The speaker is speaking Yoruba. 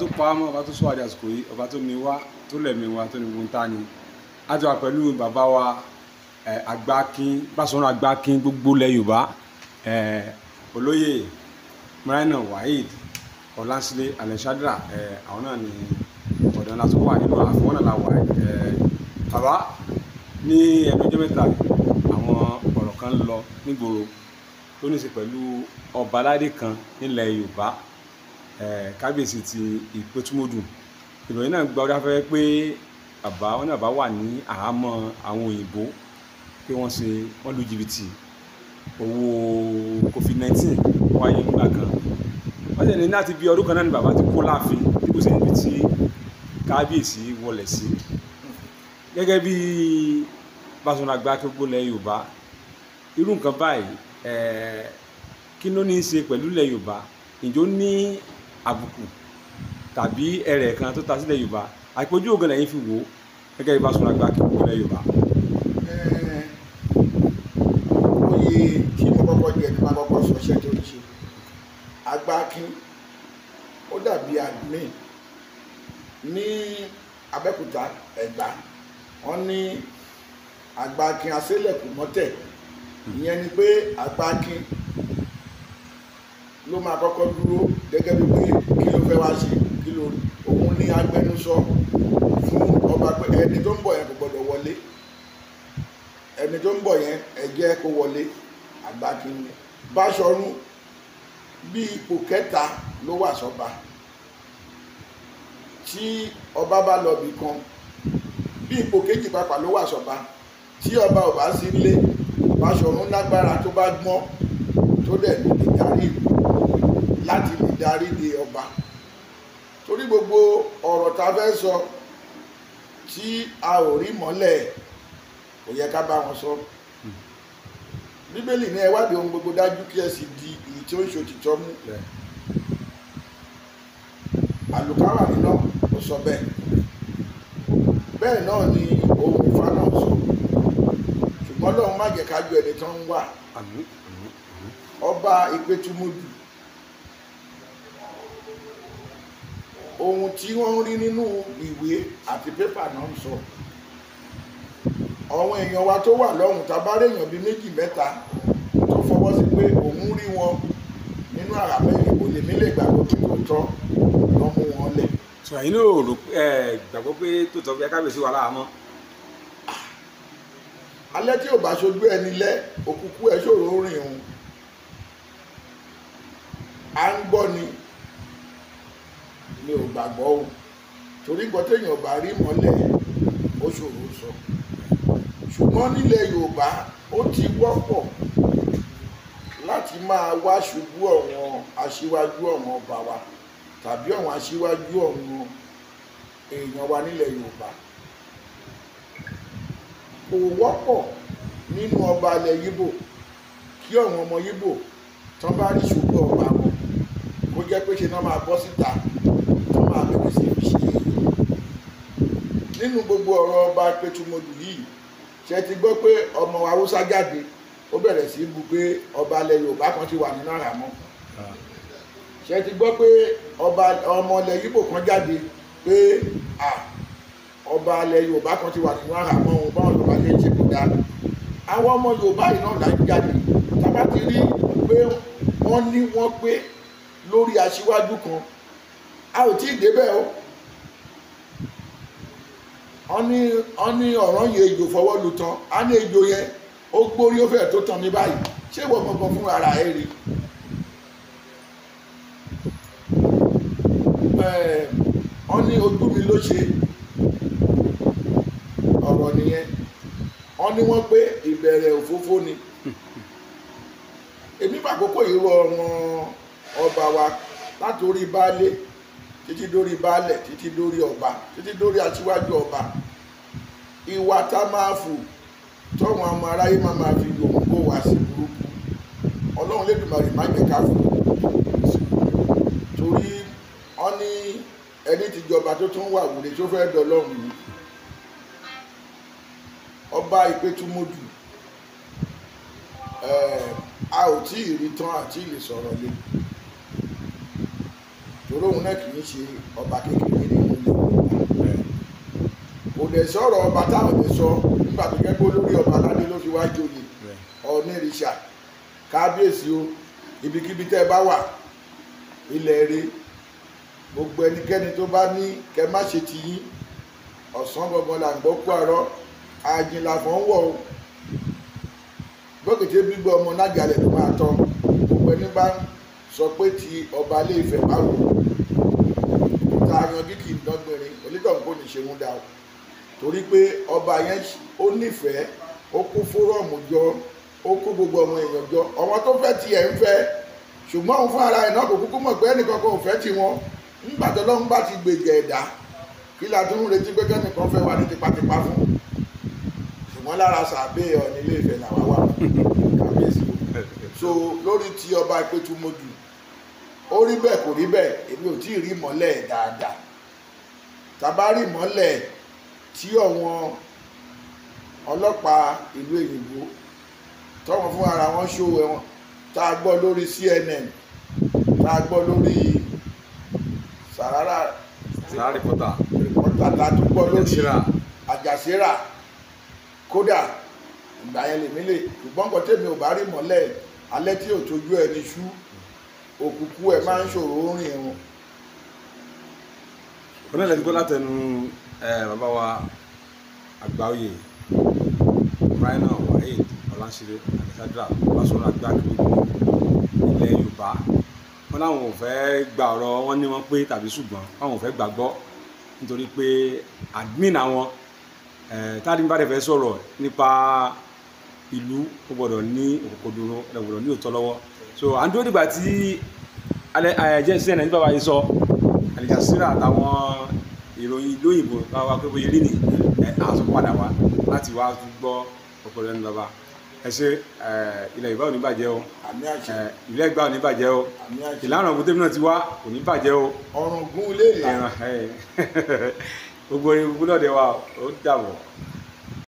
tó pa á mọ́, ọba tó sọ àdé àsìkò yìí, ọba tó ní wá, tó lẹ̀mí wa, tó ní gbogbo ta ni. A ti wà pẹ̀lú bàbá wa Àgbàkin Báṣọ̀run Àgbàkin gbogbo ilẹ̀ Yorùbá, olóyè Muraina Waheed Ọlánsílé Alexandra. Àwọn náà ni ọ̀dọ́ ńlá tó wà nínú àfọwọ́n náà la wà. Bàbá, ní ẹnu ọjọ́ mẹ́ta, àwọn ọ̀rọ̀ kan lọ nígboro tó ní í ṣe pẹ̀lú ọba aládé kan nílẹ̀ Yorùbá, kábíyèsí ti Ìpẹ́tùmọ́dù. Ìròyìn náà gba orí afẹ́fẹ́ pé bàbá wọn náà bá wà ní àhámọ́ àwọn òyìnbó, pé wọ́n ṣe wọ́n lu jìbìtì owó COVID-19 wáyé nígbà kan. Wọ́n sì ní láti bí ọdún kan náà ni bàbá ti kó láàfin tí kò sí níbi tí kábíyèsí wọlé sí. Gẹ́gẹ́ bí Báṣọ̀run Àgbàkin gbogbo ilẹ̀ Yorùbá, irú nǹkan báyìí, kí ló ní í ṣe pẹ̀lú ilẹ̀ Yorùbá? Ǹjẹ́ ó ní àbùkù tàbí ẹrẹ̀ kan tó ta sílẹ̀ Yorùbá? Àpèjú ògùn lẹ́yìn fi wò ó gẹ́gẹ́ bí Báṣọ̀run Àgbàkin gbogbo ilẹ̀ Yorùbá. Oyè tí mo kọ́kọ́ jẹ ní máa kọ́kọ́ sọ iṣẹ́ tó ń ṣe. Àgbàkin ó dàbí admin ní Abẹ́òkúta Ẹ̀gbá. Wọ́n ní Àgbàkin asélẹ̀kùn mọ́tẹ̀. Ìyẹn ni pé Àgbàkin ló máa kọ́kọ́ dúró gẹ́gẹ́ bí pé kí ló fẹ́ wá ṣe, kí ló òun ní agbẹnusọ fún ọba pé ẹni tó ń bọ̀ yẹn kò gbọdọ̀ wọlé, ẹni tó ń bọ̀ yẹn ẹ jẹ́ kó wọlé. Àgbàkin ni. Báṣọ̀run bí ipò kẹta ló wà sọ́ba. Tí ọba bá lọ bì kan, bí ipò kejì pàápàá ló wà sọ́ba. Tí ọba ò bá sí ilé, Báṣọ̀run lágbára tó bá gbọ́n tó dẹ̀ lè darí ìlú láti lè darí de ọba. Torí gbogbo ọ̀rọ̀ tá a fẹ́ sọ tí a ò rí mọ́lẹ̀, kò yẹ ká bá wọn sọ. Bíbélì ní ẹ wádìí ohun gbogbo dájú kí ẹ sì di èyí tí ó ń ṣe òtítọ́ mú. Àlùkáwà nínú ó sọ bẹ́ẹ̀. Bẹ́ẹ̀ náà ni ohun Ifá náà sọ. Ṣùgbọ́n Ọlọ́run má jẹ́ ká ju ẹni tó ń wà. Ọba Ìpẹ́tùmọ́dù, ohun tí wọ́n ń rí nínú ìwé àti pépà náà ń sọ. Àwọn èèyàn wa tó wà lọ́hùn, tá a bá réèyàn bíi méjì mẹ́ta tó fọwọ́ sí pé òun rí wọn nínú àràmọ́ ìrìnbó, lèmi lè gbàgbọ́ pé tòótọ́ lọ́ mú wọn lẹ̀. Sọ yìí náà rò ẹ gbàgbọ́ pé tòótọ́ bí kábíyèsí wà láhàámọ́. Alẹ́ tí ò bá ṣojú ẹni lẹ́, òkùnkùn ẹ̀ ṣòro rìn òun. À ń gbọ́ ni, mi ò gbàgbọ́ o. Torí nǹkan téèyàn bá rí mọ́lẹ̀ ó ṣòro sọ. Ṣùgbọ́n nílẹ̀ Yorùbá ó ti wọ́pọ̀ láti máa wá ṣubú àwọn aṣíwájú àwọn ọba wa tàbí àwọn aṣíwájú àwọn èèyàn wa nílẹ̀ Yorùbá. Kò wọ́pọ̀ nínú ọba ilẹ̀ Yíbò kí àwọn ọmọ Yíbò tán bá rí ṣubú ọba wọn kó jẹ́ pé ṣe náà máa bọ́ síta tán máa bẹ̀rẹ̀ sí fi ṣe èyí. Nínú gbogbo ọ̀rọ̀ ọba Ìpẹ́tùmọ́dù yìí, ṣe ti gbọ́ pé ọmọ Haúsá jáde ó bẹ̀rẹ̀ sí bu pé ọba ilẹ̀ Yorùbá kan ti wà nínú àhámọ́. Ṣe ti gbọ́ pé ọba ọmọ ilẹ̀ Yíbò kan jáde pé ọba ilẹ̀ Yorùbá kan ti wà nínú àhámọ́, òun báwọn Yorùbá ṣe ń ṣe kò dáa. Àwọn ọmọ Yorùbá yìí náà là ń jáde. Tá bá ti rí pé wọ́n ní wọ́n pé lórí aṣíwájú kan, a ò tí ì débẹ̀ o. Wọ́n ní ọ̀rọ̀ yẹn ejò fọwọ́ lu tán, á ní ejò yẹn ó gbórí ó fẹ́ tó tán ní báyìí. Ṣé ìwọ gangan fún ara ẹ rí? Wọ́n ní ojú mi ló ṣe ọ̀rọ̀ nìyẹn. Wọ́n ní wọ́n pé ìbẹ̀rẹ̀ òfófó ni. Èmi bàkókò yìí rọ wọn ọba wa láti orí baálé títí dórí baálẹ̀ títí dórí ọba títí dórí aṣíwájú ọba. Ìwà tá máa fò tọ́wọ́n ọmọ aráyé máa máa fi lòun kó wá sí burúkú. Ọlọ́run Lédùmarè má jẹ́ ká fò. Torí wọ́n ní ẹni tìjọba tó tún wà wòlé tó fẹ́ dọlọ́run yìí. Ọba Ìpẹ́tùmọ́dù, a ò tí ì rí tán àti lè sọ̀rọ̀ lé. Torí òun náà kì í ṣe ọba kékeré nínú ilẹ̀ Yorùbá. Kò dẹ̀ sọ̀rọ̀ ọba táwọn lè sọ nígbà tó jẹ́ pé olórí ọba aládé ló fi wá joyè Ọ̀nìrìṣà. Kábíyèsí o, ibikíbi tẹ́ ẹ bá wà, ilẹ̀ rẹ, gbogbo ẹnikẹ́ni tó bá ní kẹ́ má ṣe ti yín, ọ̀sán gangan là ń gbọ́ kú àárọ̀, àjìnlàfọ̀ ń wọ̀ o. Bókèté gbígbọ́ ọmọ nájàlẹ̀ ló máa tọ́. Gbogbo ẹni bá ń sọ pé ti ọba Ilé Ifẹ̀ bá wò ta yanjú kì í dángbìnrin onítọ̀hún kò ní ṣe ń dá o, torí pé ọba yẹn ó nífẹ̀ẹ́, ó kó fórọ̀mù jọ, ó kó gbogbo ọmọ èèyàn jọ, ọmọ tó fẹ́ tiẹ̀ ń fẹ́, ṣùgbọ́n òun fún ara ẹ̀ náà kò kúkú mọ̀ pé ẹnìkan kò fẹ́ tiwọn. Nígbà tó lọ́n bá ti gbèjà ẹ̀dá, kí la tún ń retí pé kẹ́nìkan fẹ́ wà ní tipátipá fún? Ṣùgbọ́n lára sàbẹ̀ Ọọ̀ni Ilé Ifẹ̀ làwa wà, kábíyèsí o. So lórí ti ọba Ìpẹ̀tùmọdù, ó rí bẹ́ẹ̀ kò rí bẹ́ẹ̀, èmi ò tí ì rí ìmọ́lẹ̀ dáadáa. Tàbá rí ìmọ́lẹ̀ tí àwọn ọlọ́pàá ìlú òyìnbó tọ́wọ́n fún ara wọn ṣó ẹ̀wọ̀n, tá a gbọ́ lórí CNN, tá a gbọ́ lórí Sahara Sahara Reporter, tá a tún gbọ́ lórí Àjàsíra. Kódà ìgbà yẹn lèmi lè, ṣùgbọ́n nǹkan tèmi ò bá rí mọ́lẹ̀ alẹ́ tí ò tójú ẹni ṣú, òkùnkùn ẹ̀ máa ń ṣòro rìn ẹ̀wọ̀n. Onílẹ̀ ti gbọ́ látẹnu bàbá wa Àgbáoyè Ibrahim Waheed Ọláṣíré Alexandra Báṣọ̀run Àgbákin gbogbo ilẹ̀ Yorùbá. Wọn láwọn ò fẹ́ gba ọ̀rọ̀ wọn ní wọn pé tàbí ṣùgbọ́n àwọn ò fẹ́ gbàgbọ́ nítorí pé admin àwọn tádìmí bá dẹ̀ fẹ́ sọ̀rọ̀ nípa ìlú, ó gbọ́dọ̀ ní òkòkòdúró, ó gbọ́dọ̀ ní òótọ́ lọ́wọ́. So à ń dúró dìgbà tí jẹ́ CNN ní bàbá yìí sọ, Al Jazeera àtàwọn ìròyìn ìlú òyìnbó bá wa pé bóyá rí ni a tún padà wá láti wá tún gbọ́ ọ̀pọ̀ lẹ́nu bàbá. Ẹ ṣe, ilẹ̀ Yorùbá ò ní bàjẹ́ o, ilẹ̀ Ẹ̀gbá ò ní bàjẹ́ o, ìlànà ògùn tèmi náà ti wá kò ní bàjẹ́ o. Ọ̀ràngún ilé ìlà. Gbogbo ibùdó ọ̀dẹ wa ó dàbọ̀.